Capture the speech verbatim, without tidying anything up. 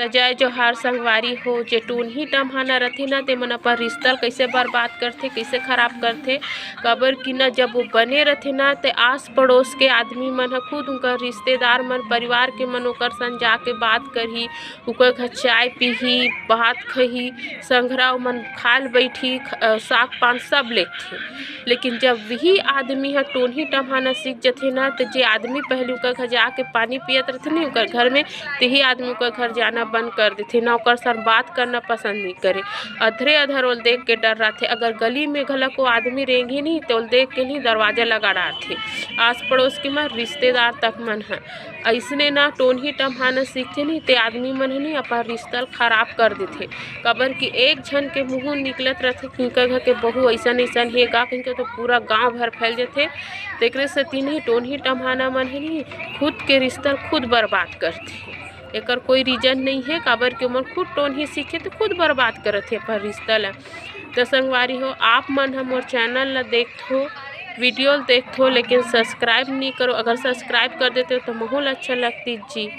त जय जोहार संगवारी हो। जे टोनही टम्हाना रथे ना, ते मन अपन रिश्ता ल कइसे बर्बाद करथे, कइसे खराब करथे। काबर कि ना, जब वो बने रथे ना, ते आस पड़ोस के आदमी मन ह खुद उनकर रिश्तेदार मन, परिवार के मन ओकर संग जाके बात करही, ओकर घर चाय पीही, भात खही, संघरा ओमन खाए ल बइठही, ख-, अ, साग पान सब लेथे। लेकिन जब वही आदमी ह टोनही टम्हाना सीख जथे ना, त जे आदमी पहले ओकर घर जाके पानी पियत रथे नी ओकर घर में, तेही आदमी ओकर घर जाना बंद कर देथे, ना ओकर संग बात करना पसंद नहीं करे। अधरे अधर ओल देख के डर्राथे। अगर गली में घलक वो आदमी रेंगही नी, त ओल देख के नी दरवाजा लगा डारथे। आस पड़ोस के मन, रिश्तेदार तक मन ह अइसने ना टोनही टम्हाना सीखथे नी, ते आदमी मन ह नी अपन रिश्ता ल खराब कर देथे। काबर कि एक झन के मुंह निकलत रथे कि इनकर घर के बहू अइसन अइसन हे गा कहिके, तो पूरा गांव भर फैल जथे। तेकरे सेती नी टोनही टम्हाना मन ह नी खुद के रिश्ता ल खुद बर्बाद करथे। एकर कोई reason नहीं है, काबर कि ओमन खुद टोनही सीखे तो खुद बर्बाद करत हे अपन रिश्ता ल। तो संगवारी हो, आप मन ह मोर channel ल देखथो, video ल देखथो, लेकिन subscribe नहीं करो। अगर subscribe कर देते तो महू ल अच्छा लगती जी।